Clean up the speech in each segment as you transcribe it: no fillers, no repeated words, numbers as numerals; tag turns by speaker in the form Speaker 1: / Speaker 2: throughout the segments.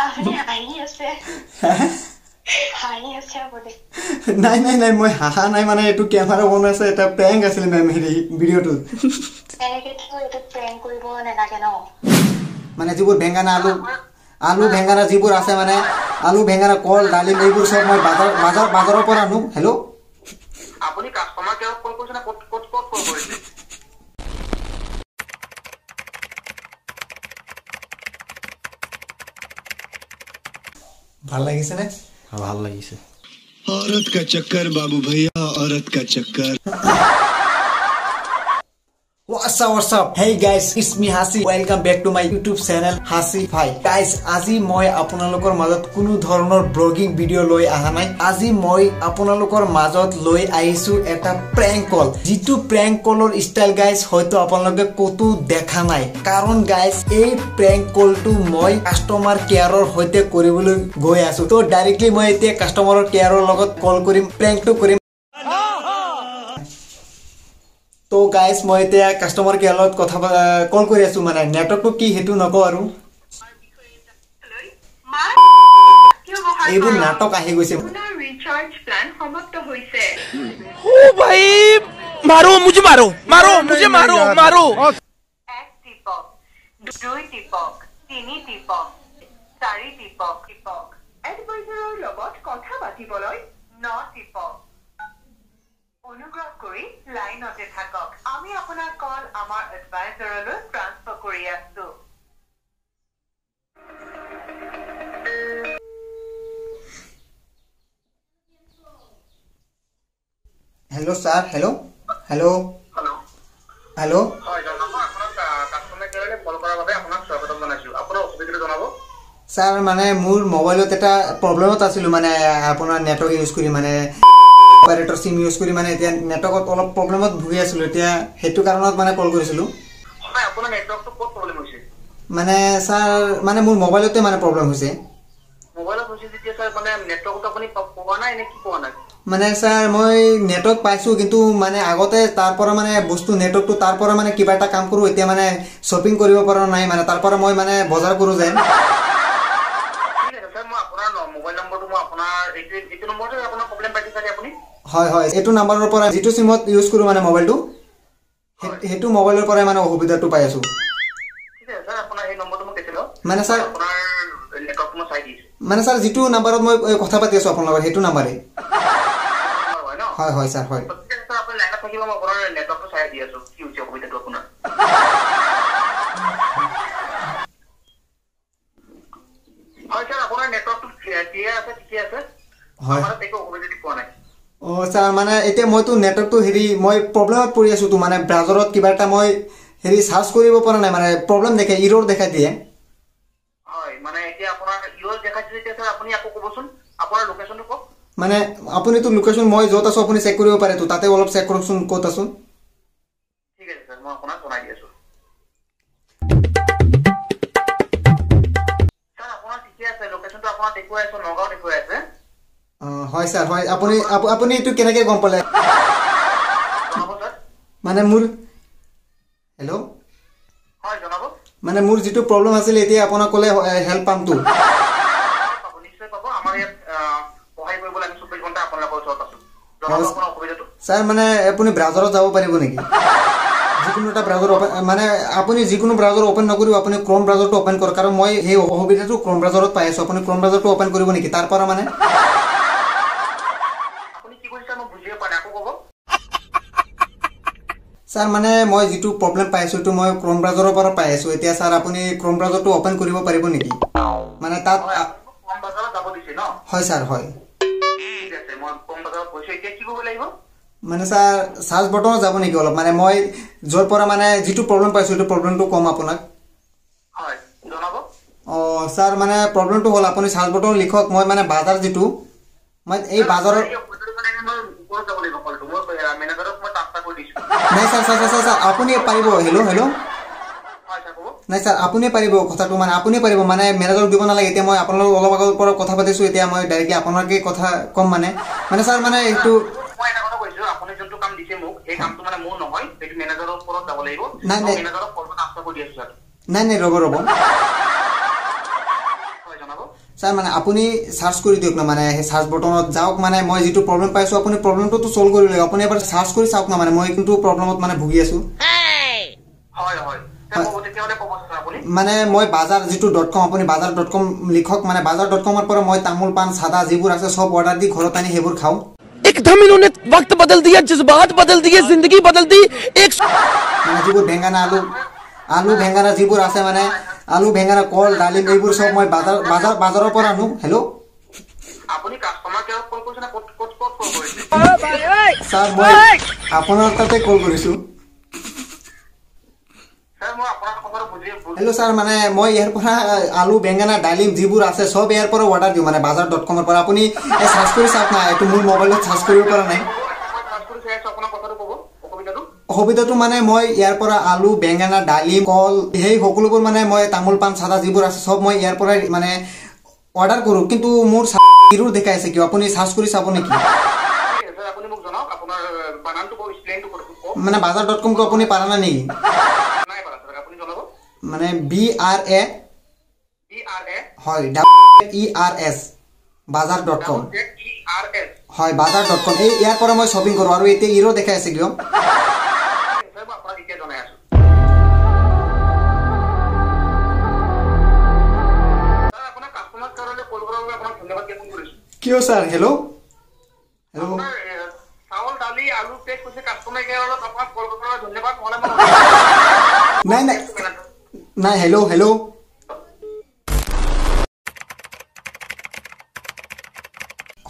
Speaker 1: আপুনি হাঁহি আছে, হাঁহি আছে আপুনি।
Speaker 2: নাই নাই নাই, মই হাঁহা নাই, মানে এইটো কেমেৰা অন আছে, এটা প্ৰেংক আছিলে মেম, হেৰি ভিডিঅ'টোত।
Speaker 1: এনেকেতো এইটো প্ৰেংক কৰিব নালাগে ন।
Speaker 2: মানে যিবোৰ বেঙেনা, আলু, আলু বেঙেনা যিবোৰ আছে, মানে আলু, বেঙেনা, কল, ডালিম, এইবোৰ চব মই বাজাৰ বাজাৰ বাজাৰৰ পৰা আনো। হেল্ল',
Speaker 3: আপুনি কাষ্টমাৰ কেয়াৰত কল কৰিছে নে ক'ত ক'ত ক'ত কল কৰিছে?
Speaker 2: ভাল লাগিছেনে?
Speaker 4: ভাল লাগিছে।
Speaker 5: औरत का चक्कर बाबू भैया, औरत का चक्कर।
Speaker 2: What's up, what's up? Hey guys, it's me Hasi. Welcome back to my YouTube channel Hasi Bhai. Guys, আজি মই আপোনালোকৰ মাজত কোনো ধৰণৰ ব্লগিং ভিডিঅ' লৈ অহা নাই। আজি মই আপোনালোকৰ মাজত লৈ আহিছো এটা প্ৰেংক কল, যিটো প্ৰেংক কলৰ ষ্টাইল গাইজ হয়তো আপোনালোকে ক'তো দেখা নাই। কাৰণ গাইজ, এই প্ৰেংক কলটো মই কাষ্টমাৰ কেয়াৰৰ সৈতে কৰিবলৈ গৈ আছো। তো ডাইৰেক্টলি মই এতিয়া কাষ্টমাৰৰ কেয়াৰৰ লগত কল কৰিম, প্ৰেংকটো কৰিম। তো গাইজ, মই এতিয়া কাষ্টমাৰ কেয়াৰ লগত কথা কল কৰি আছো, মানে নেটৱৰ্কটো কি সেইটো নকওঁ আৰু। এইবোৰ নাটক আহি গৈছে।
Speaker 6: ভাই, মাৰো মুঝে, মাৰো মাৰো মুঝে, মাৰো মাৰো।
Speaker 7: 1 টিপক, 2 টিপক, 3 টিপক, 4 টিপক, টিপক। এডভাইজাৰৰ লগত কথা পাতিবলৈ 9 টিপক। অনুগ্ৰহ কৰি লাইনতে থাকক, আমি আপোনাৰ কল আমাৰ এডভাইজাৰলৈ ট্ৰান্সফাৰ কৰি আছো।
Speaker 2: Hello sir, hello hello
Speaker 3: hello
Speaker 2: hello.
Speaker 3: হয়, জনাব আপোনাক। কাষ্টমাৰ কেয়াৰলৈ কল কৰাৰ বাবে আপোনাক স্বাগতম জনাইছো। আপোনাৰ অসুবিধাটো জনাব।
Speaker 2: ছাৰ, মানে মোৰ মোবাইলত এটা প্ৰব্লেমত আছিলোঁ, মানে আপোনাৰ নেটৱৰ্ক ইউজ কৰি, মানে অপাৰেটৰ চিম ইউজ কৰি, মানে এতিয়া নেটৱৰ্কত অলপ প্ৰব্লেমত ভুগি আছিলোঁ। এতিয়া সেইটো কাৰণত মানে কল কৰিছিলোঁ।
Speaker 3: হয়, আপোনাৰ নেটৱৰ্কটো ক'ত প্ৰব্লেম হৈছে?
Speaker 2: মানে ছাৰ, মানে মোৰ মোবাইলতে মানে প্ৰব্লেম হৈছে।
Speaker 3: মোবাইলত হৈছে যেতিয়া ছাৰ, মানে নেটৱৰ্কটো আপুনি পোৱা নাই নে কি পোৱা নাই?
Speaker 2: মানে ছাৰ, মই নেটৱৰ্ক পাইছোঁ, কিন্তু মানে আগতে তাৰ পৰা মানে বস্তু নেটৱৰ্কটো তাৰ পৰা মানে কিবা এটা কাম কৰোঁ, এতিয়া মানে শ্বপিং কৰিব পৰা নাই, মানে তাৰ পৰা মই মানে বজাৰ কৰোঁ যেন।
Speaker 3: ঠিক আছে ছাৰ, মই আপোনাৰ মোবাইল নম্বৰটো, মই আপোনাৰ এইটো নম্বৰতে আপোনাৰ প্ৰব্লেম পাইছে চাগে আপুনি?
Speaker 2: হয় হয়, এইটো নাম্বাৰৰ পৰা যিটো চিমত ইউজ কৰোঁ, মানে মোবাইলটো সেইটো মোবাইলৰ পৰাই মানে অসুবিধাটো পাই আছোঁ।
Speaker 3: ঠিক আছে ছাৰ, আপোনাৰ এই নম্বৰটো মোক দিছিল।
Speaker 2: মানে ছাৰ,
Speaker 3: আপোনাৰ নেটৱৰ্কটো মই চাই দিছোঁ।
Speaker 2: মানে ছাৰ, যিটো নাম্বাৰত মই কথা পাতি আছোঁ আপোনাৰ লগত, সেইটো নাম্বাৰেই।
Speaker 3: হয় ন?
Speaker 2: হয় হয় ছাৰ, হয়।
Speaker 3: ঠিক আছে ছাৰ, আপুনি লাইনত থাকিব, মই আপোনাৰ নেটৱৰ্কটো চাই দি আছোঁ কি হৈছে অসুবিধাটো আপোনাৰ। হয় ছাৰ, আপোনাৰ নেটৱৰ্কটো ক্লিয়াৰ আছে, ঠিকে আছে।
Speaker 2: হয়।
Speaker 3: আমাৰ তাত একো অসুবিধা পোৱা নাই।
Speaker 2: অঁ ছাৰ, মানে এতিয়া মইতো নেটৱৰ্কটো হেৰি মই প্ৰব্লেমত পৰি আছোঁতো, মানে ব্ৰাউজাৰত কিবা এটা মই হেৰি চাৰ্চ কৰিব পৰা নাই, মানে প্ৰব্লেম দেখাই, ইৰ'ৰ দেখাই দিয়ে।
Speaker 3: হয়, মানে এতিয়া আপোনাৰ ইউৰ দেখাইছে যেতিয়া ছাৰ, আপুনি আকৌ ক'বচোন আপোনাৰ লোকেশ্যনটো কওক।
Speaker 2: মানে আপুনিতো লোকেশ্যন মই য'ত আছোঁ আপুনি চেক কৰিব পাৰেতো, তাতে অলপ চেক কৰকচোন ক'ত আছোঁ।
Speaker 3: ঠিক আছে ছাৰ, মই আপোনাক জনাই দি আছোঁ। ছাৰ, আপোনাৰ ঠিকে আছে, লোকেশ্যনটো আপোনাৰ দেখুৱাই আছে, নগাঁও দেখুৱাই আছে।
Speaker 2: অঁ হয় ছাৰ, হয়। আপুনি আপুনি এইটো কেনেকৈ গম পালে?
Speaker 3: জনাব ছাৰ।
Speaker 2: মানে মোৰ, হেল্ল'।
Speaker 3: হয়, জনাব।
Speaker 2: মানে মোৰ যিটো প্ৰব্লেম আছিলে, এতিয়া আপোনাক ক'লে হেল্প পামতো?
Speaker 3: পাব, নিশ্চয় পাব। আমাৰ ইয়াত সহায় কৰিবলৈ আমি 24 ঘণ্টা আপোনালোকৰ ওচৰত আছোঁ। জনাব আপোনাৰ অসুবিধাটো।
Speaker 2: ছাৰ, মানে আপুনি ব্ৰাউজাৰত যাব পাৰিব নেকি? যিকোনো এটা ব্ৰাউজাৰ অপেন, মানে আপুনি যিকোনো ব্ৰাউজাৰ অপেন নকৰিব, আপুনি ক্ৰম ব্ৰাউজাৰটো অপেন কৰক, কাৰণ মই সেই অসুবিধাটো ক্ৰম ব্ৰাউজাৰত পাই আছোঁ। আপুনি ক্ৰম ব্ৰাউজাৰটো অপেন কৰিব নেকি তাৰ পৰা? মানে
Speaker 3: আপুনি কি কৈছে মই বুজিয়ে পোৱা নাই, আকৌ ক'ব।
Speaker 2: ছাৰ, মানে মই যিটো প্ৰব্লেম পাই আছোঁ, সেইটো মই ক্ৰম ব্ৰাউজাৰৰ পৰা পাই আছোঁ। এতিয়া ছাৰ, আপুনি ক্ৰম ব্ৰাউজাৰটো অপেন কৰিব পাৰিব নেকি? মানে তাত
Speaker 3: হয়, আপুনি মোক কম বজাৰত যাব দিছে ন?
Speaker 2: হয় ছাৰ, হয়।
Speaker 3: ঠিক আছে, মই কম বজাৰত গৈছোঁ। এতিয়া কি কৰিব লাগিব?
Speaker 2: মানে ছাৰ, চাৰ্চ বটনত যাব নেকি অলপ? মানে মই য'ৰ পৰা মানে যিটো প্ৰব্লেম পাইছোঁ, সেইটো প্ৰব্লেমটো ক'ম আপোনাক।
Speaker 3: হয়, জনাব।
Speaker 2: অঁ ছাৰ, মানে প্ৰব্লেমটো হ'ল আপুনি চাৰ্চ বটন লিখক, মই মানে বাজাৰ যিটো, মই এই বাজাৰৰ
Speaker 3: এই অসুবিধাটো মানে মই ওপৰত যাব লাগিব কলটো, মই মেনেজাৰক মই ট্ৰান্সফাৰ কৰি দিছোঁ।
Speaker 2: নাই ছাৰ, ছাৰ ছাৰ ছাৰ, আপুনি পাৰিব। Hello hello.
Speaker 3: হয় ছাৰ, ক'ব।
Speaker 2: নাই ছাৰ, আপুনিয়ে পাৰিব কথাটো, মানে আপুনিয়ে পাৰিব, মানে মেনেজাৰক দিব নালাগে। এতিয়া মই আপোনালোক অলপ আগৰ পৰা কথা পাতিছোঁ, এতিয়া মই ডাইৰেক্টলি আপোনাকে কথা ক'ম। মানে মানে ছাৰ, মানে এইটো
Speaker 3: মই এটা কথা কৈছোঁ, আপুনি যোনটো কাম দিছে মোক, সেই কামটো মানে মোৰ নহয়, সেইটো মেনেজাৰৰ ওপৰত যাব লাগিব।
Speaker 2: নাই,
Speaker 3: মই
Speaker 2: নাই।
Speaker 3: মেনেজাৰক কলটো ট্ৰান্সফাৰ কৰি দি আছোঁ ছাৰ।
Speaker 2: নাই নাই, ৰ'ব ৰ'ব।
Speaker 3: হয়, জনাব।
Speaker 2: ছাৰ মানে আপুনি চাৰ্চ কৰি দিয়ক না, মানে সেই চাৰ্চ বটনত যাওক, মানে মই যিটো প্ৰব্লেম পাইছোঁ আপুনি প্ৰব্লেমটোতো চল্ভ কৰি লওক। আপুনি এবাৰ চাৰ্চ কৰি চাওক না, মানে মই কোনটো প্ৰব্লেমত মানে ভুগি আছোঁ। মানে মই বাজাৰ যিটো ডট কম, আপুনি বাজাৰ ডট কম লিখক, মানে বাজাৰ ডট কমৰ পৰা মই তামোল পাণ চাদা যিবোৰ আছে চব অৰ্ডাৰ দি ঘৰত আনি সেইবোৰ খাওঁ।
Speaker 6: एकदम इन्होंने वक्त बदल दिया, जज्बात बदल दिए, जिंदगी बदल दी। एक
Speaker 2: মানে যিবোৰ বেঙেনা আলু আলু বেঙেনা যিবোৰ আছে, মানে আলু বেঙেনা কল ডালিম এইবোৰ চব মই বাজাৰ বাজাৰ বাজাৰৰ পৰা আনো। হেল্ল', ছাৰ মই আপোনাৰ তাতে কল কৰিছোঁ। হেল্ল' ছাৰ, মানে মই ইয়াৰ পৰা আলু বেঙেনা ডালিম যিবোৰ আছে চব ইয়াৰ পৰা অৰ্ডাৰ দিওঁ, মানে বাজাৰ ডট কমৰ পৰা। আপুনি চাৰ্চ কৰি চাওক না, এইটো মোৰ মোবাইলত চাৰ্চ কৰিব পৰা নাই। অসুবিধাটো মানে মই ইয়াৰ পৰা আলু বেঙেনা ডালিম কল সেই সকলোবোৰ মানে মই তামোল পাণ চাদা যিবোৰ আছে চব মই ইয়াৰ পৰাই মানে অৰ্ডাৰ কৰোঁ, কিন্তু মোৰ ইৰোৰ দেখাই আছে কিয়? আপুনি চাৰ্চ কৰি চাব নেকি? মানে বাজাৰ ডট কমটো আপুনি পাৰা নাই নেকি? মানে বি আৰ এ হয় ই আৰ এছ বাজাৰ ডট কম হয়, বাজাৰ ডট কম। এই ইয়াৰ পৰা মই শ্বপিং কৰোঁ আৰু এতিয়া ইৰো দেখাই আছে কিয়? কিয় ছাৰ? হেল্ল' হেল্ল' নাই নাই নাই, হেল্ল' হেল্ল'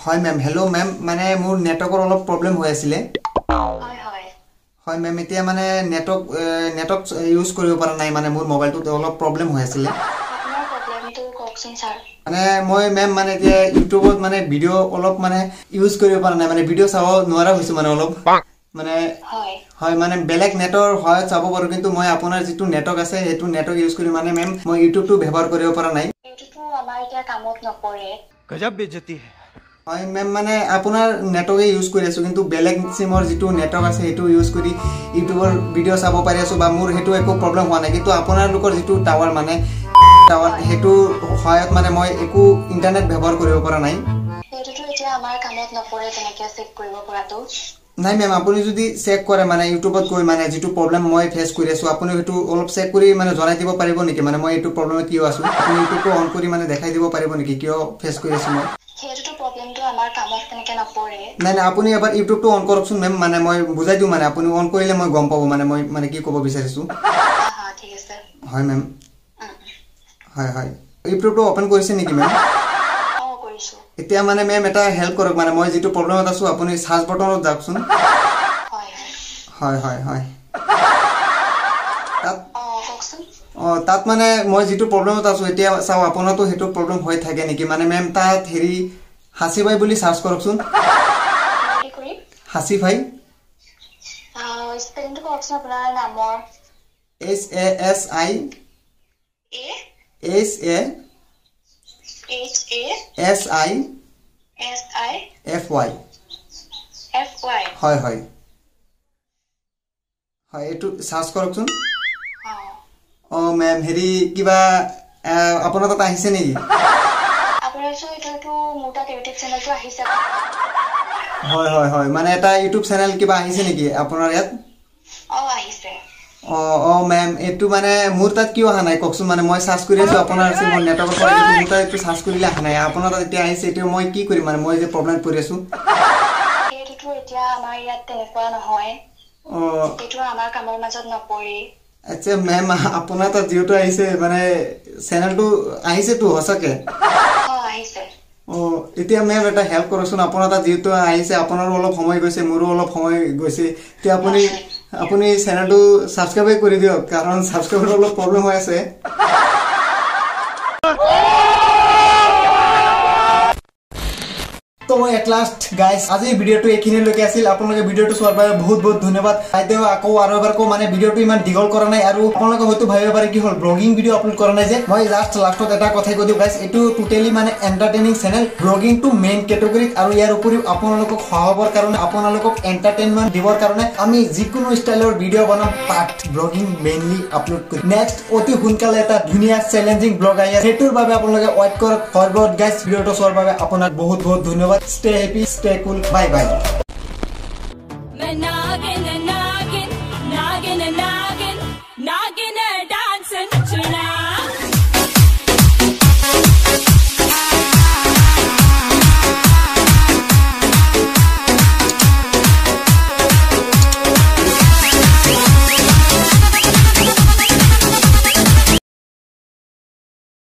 Speaker 2: হয় মেম, হেল্ল' মেম, মানে মোৰ নেটৱৰ্কৰ অলপ প্ৰব্লেম হৈ আছিলে। হয় মেম, এতিয়া মানে নেটৱৰ্ক ইউজ কৰিব পৰা নাই, মানে মোৰ মোবাইলটোত অলপ প্ৰব্লেম হৈ আছিলে। মানে মই মেম মানে এতিয়া ইউটিউবত মানে ভিডিঅ' অলপ মানে ইউজ কৰিব পৰা নাই, মানে ভিডিঅ' চাব নোৱাৰা হৈছোঁ, মানে অলপ মানে হয় মানে বেলেগ নেটৰ সহায়ত চাব পাৰোঁ, কিন্তু মই আপোনাৰ যিটো নেটৱৰ্ক আছে সেইটো নেটৱৰ্ক ইউজ কৰি মানে মেম মই ইউটিউবটো ব্যৱহাৰ কৰিব পৰা নাই। হয় মেম, মানে আপোনাৰ নেটৱৰ্কে ইউজ কৰি আছোঁ, কিন্তু বেলেগ চিমৰ যিটো নেটৱৰ্ক আছে সেইটো ইউজ কৰি ইউটিউবৰ ভিডিঅ' চাব পাৰি আছোঁ বা মোৰ সেইটো একো প্ৰব্লেম হোৱা নাই, কিন্তু আপোনালোকৰ যিটো টাৱাৰ মানে টাৱাৰ সেইটো সহায়ত মানে মই একো ইণ্টাৰনেট ব্যৱহাৰ কৰিব পৰা নাই। নাই মেম, আপুনি যদি চেক কৰে মানে ইউটিউবত গৈ মানে যিটো প্ৰব্লেম মই ফেচ কৰি আছোঁ আপুনি সেইটো অলপ চেক কৰি মানে জনাই দিব পাৰিব নেকি? মানে মই এইটো প্ৰব্লেমত কিয় আছোঁ, আপুনি ইউটিউবটো অন কৰি মানে দেখাই দিব পাৰিব নেকি কিয় ফেচ কৰি আছোঁ মই? নাই নাই, আপুনি এবাৰ ইউটিউবটো অন কৰকচোন মেম, মানে মই বুজাই দিওঁ, মানে আপুনি অন কৰিলে মই গম পাব মানে মই মানে কি ক'ব বিচাৰিছোঁ। হয় মেম, হয় হয়, ইউটিউবটো অপেন কৰিছে নেকি মেম? এতিয়া মানে মেম এটা হেল্প কৰক, মানে মই যিটো প্ৰব্লেমত আছোঁ আপুনি চাৰ্চ বটনত যাওকচোন। হয় হয় হয়, তাত তাত মানে মই যিটো প্ৰব্লেমত আছোঁ এতিয়া চাওঁ আপোনাৰতো সেইটো প্ৰব্লেম হৈ থাকে নেকি? মানে মেম তাত হেৰি হাচি ভাই বুলি চাৰ্চ কৰকচোন। হাচি ভাই, H A S I H A S I F Y. হয় হয় হয়, এইটো চাৰ্চ কৰকচোন। অঁ মেম, হেৰি কিবা আপোনাৰ তাত আহিছে নেকি? হয় হয় হয়, মানে এটা ইউটিউব চেনেল কিবা আহিছে নেকি আপোনাৰ ইয়াত? অঁ অঁ মেম, এইটো মানে মোৰ তাত কিয় অহা নাই কওকচোন? মানে মই চাৰ্চ কৰি আছোঁ আপোনাৰ মোৰ নেটৱৰ্কৰ পৰা, কিন্তু মোৰ তাত এইটো চাৰ্চ কৰিলে অহা নাই। আপোনাৰ তাত এতিয়া আহিছে, এতিয়া মই কি কৰিম? মানে মই যে প্ৰব্লেমত পৰি আছোঁ। অঁ আচ্ছা মেম, আপোনাৰ তাত যিহেতু আহিছে মানে চেনেলটো আহিছেতো সঁচাকে। অঁ এতিয়া মেম এটা হেল্প কৰকচোন, আপোনাৰ তাত যিহেতু আহিছে, আপোনাৰো অলপ সময় গৈছে, মোৰো অলপ সময় গৈছে, এতিয়া আপুনি আপুনি চেনেলটো ছাবস্ক্ৰাইবে কৰি দিয়ক, কাৰণ ছাবস্ক্ৰাইবৰ অলপ প্ৰব্লেম হৈ আছে। তো তো এট লাষ্ট গাইজ, আজি ভিডিঅ'টো এইখিনিলৈকে আছিল। আপোনালোকে ভিডিঅ'টো চোৱাৰ বাবে বহুত বহুত ধন্যবাদ। বাইদেউ আকৌ আৰু এবাৰ কওঁ, মানে ভিডিঅ'টো ইমান দীঘল কৰা নাই আৰু আপোনালোকে হয়তো ভাবিব পাৰে কি হ'ল ব্লগিং ভিডিঅ' আপলোড কৰা নাই যে। মই জাষ্ট লাষ্টত এটা কথাই কৈ দিওঁ গাইজ, এইটো টোটেলি মানে এণ্টাৰটেইনিং চেনেল, ব্লগিংটো মেইন কেটেগৰীত আৰু ইয়াৰ উপৰিও আপোনালোকক সহাবৰ কাৰণে, আপোনালোকক এণ্টাৰটেইনমেণ্ট দিবৰ কাৰণে আমি যিকোনো ষ্টাইলৰ ভিডিঅ' বনাম, বাট ব্লগিং মেইনলি আপলোড কৰিম। নেক্সট অতি সোনকালে এটা ধুনীয়া চেলেঞ্জিং ব্লগ আহি আছে, সেইটোৰ বাবে আপোনালোকে ৱেইট কৰক। ফৰৱাৰ্ড গাইজ, ভিডিঅ'টো চোৱাৰ বাবে আপোনাক বহুত বহুত ধন্যবাদ। Stay happy, stay cool, bye bye.
Speaker 4: मैं नागिन नागिन नागिन नागिन नागिन।